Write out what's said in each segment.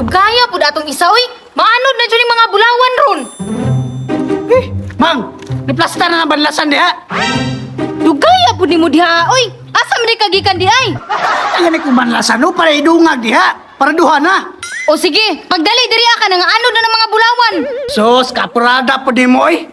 Dugaya pud atong isa oy. Maanod na jud ning mga bulawan ron. Eh, Mang, niplasta na ang banlasan diha. Dugaya pud nimo diha oy. Asa man di ka gikan di ay? Ang gani kong banlasan no para idungag diha, para duha na. O sige, pagdali diri ka nang anod na ng mga bulawan. Sus, kapurada po di mo eh.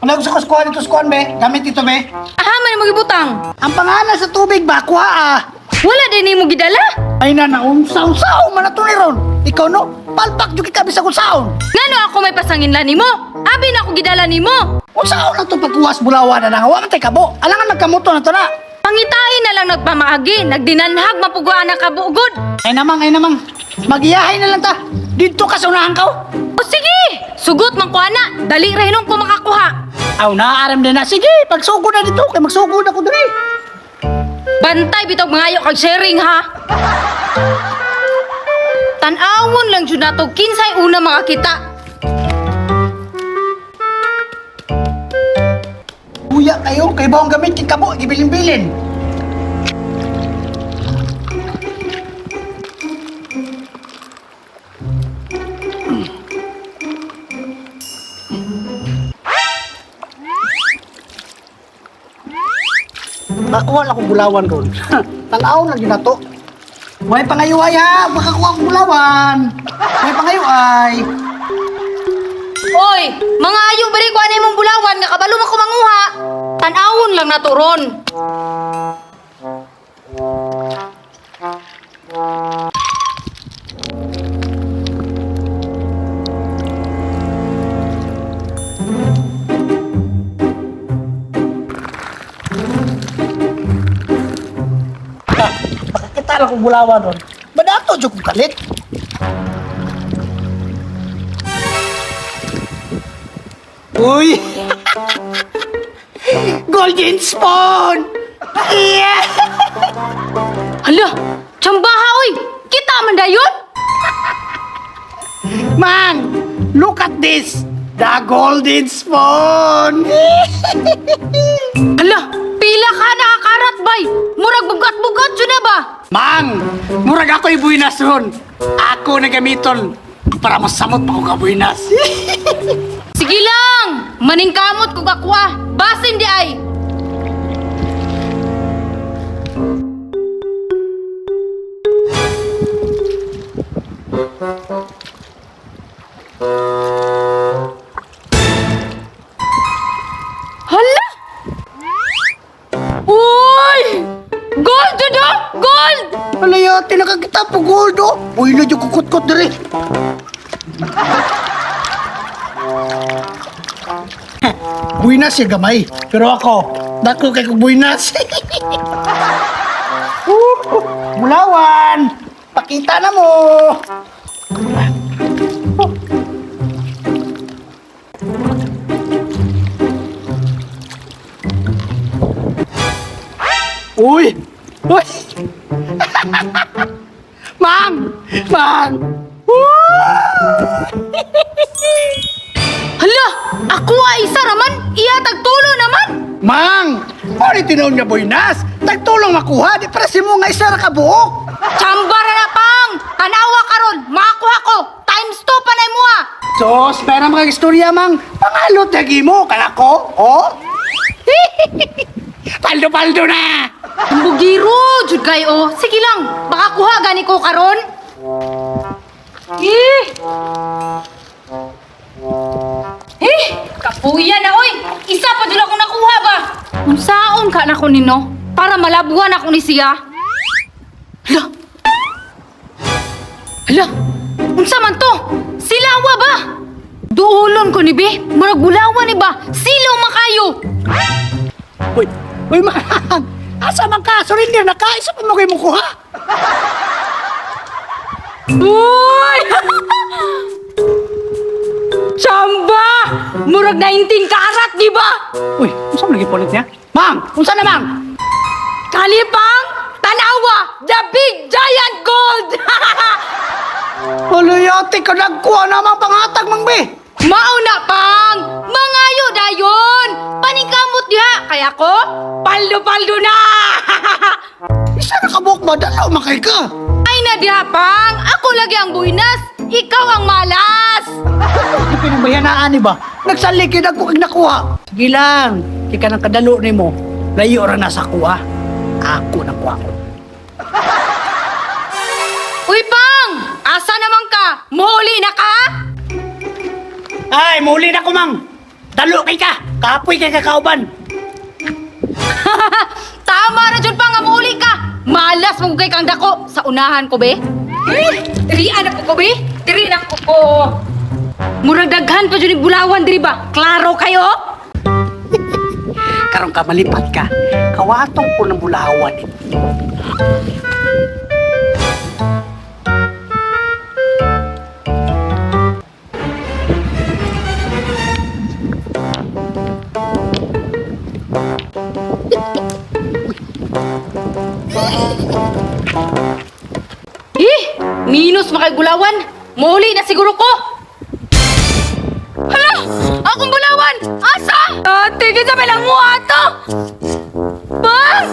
Ano gusto ko skuan ito skuan be? Gamit ito be. Aha man mo gibutang. Ang pangalan sa tubig ba kuha ah. Wala din nimo gidala. Ay na na unsa-unsa man na to ni ron. Ikaw no, palpak jud ka bisag unsaon. Ngano ako may pasanginlan nimo? Abi na ako gidala nimo. Unsaon na to pagkuwas bulawan na nang wa man tay kabo. Alangan magkamuto na to na. Pangitain na lang nagpamaagi, nagdinanhag mapuguan ang kabugod. Ay namang. Magiyahay na lang ta. Dito ka sa unahan ka. Oh. O sige, sugot man ko ana, dali ra hinon ko makakuha. Aw na aram din na. Sige, pagsugod na dito kay magsugod ako diri. Bantay bitog mangayo kag sharing ha. Tan-awon lang jud nato kinsay una makakita. Kuya kayo kay bawang gamit kay kabo gibilin-bilin. Nakuha lang akong bulawan ron. Tanaw lang yun na to. Way pangayuay ha! Makakuha akong bulawan! Way pangayuay! Oy, mga ayo bari ko ana imong bulawan nga kabalo man ko manguha. Tan-awon lang nato ron. Makakita lang akong bulawan ron. Madato jud kong kalit. Uy! Golden spoon! Yeah! Hala, tsambaha oy. Kita man dayon. Mang, look at this! The golden spoon! Hala, pila ka nakakarat bay. Murag bugat-bugat jud na ba? Mang, murag ako'y buinas ron. Ako na gamiton para masamot pa ko ka buinas. Sige lang, maningkamot kog akwa. Basin di ay. Hala! Uy! Gold jud oh! Gold! Alaya, tinakakita po gold oh. Uy, na dyan kukutkot diri. Buinas siya gamay. Pero ako, dako kay kong buinas. Bulawan! Pakita na mo! Uy! Uy! Mang! Mang! Hala! Ako ay isa raman! Iya tagtulo naman! Mang! Mao ni tinuod nga buinas! Tagtulong makuha, di para si mo nga isa ra ka buok! Tsambara na pang! Tanawa karon, makakuha ko! Times 2 pa na mo ah! Sos, pera mga istorya, Mang! Pangalot lagi mo, kaya ko, oh? Paldo-paldo na! Bugiro, jud kayo. Oh. Sige lang, baka kuha gani ko karon. Eh! Eh, kapuya na oy. Isa pa jud ako nakuha ba? Unsaon ka na ko nino para malabuan ako ni siya? Hala. Hala. Unsa man to? Silawa ba? Duulon ko ni be. Murag bulawan ni ba? Silaw makayo. Uy, uy, Mang! Asa man ka? Surrender na ka! Isa pa mo kayo kuha! Uy! Chamba! Murag 19 karat, di ba? Uy, unsa man lagi pulit niya? Mang! Unsa na, Mang? Kalipang Tanawa, the big giant gold! Alayate ka nagkuha na mang pangatag, Mang be! Mauna pang! Mangayo dayon! Paningkamot diha! Kaya ko, paldo-paldo na! Isa na kabuk ba? Dalaw makay ka. Ay na diha, Pang! Ako lagi ang buinas! Ikaw ang malas! Di pinagbayanaan ni ba? Nagsalikid ako kag nakuha. Sige lang, di ka nang kadalo nimo. Layo ra na sa kuha. Ako na kuha ko. Uy, Pang! Asa naman ka? Muhuli na ka? Ay, muli na ko, mang. Dalo kay ka. Kapoy kay kakauban. Tama na dyan, Pang, nga muhuli ka! Malas mo kay kang dako sa unahan ko, be. Eh, diri anak ko, be. Diri na ko ko. Murag daghan pa dyan yung bulawan diri ba? Klaro kayo? Karon ka malipat ka. Kawatong ko ng bulawan eh. Eh, minus makay bulawan. Muhuli na siguro ko. Hala! Akong bulawan! Asa? Ate, kinsa may lang mo ato? Pang!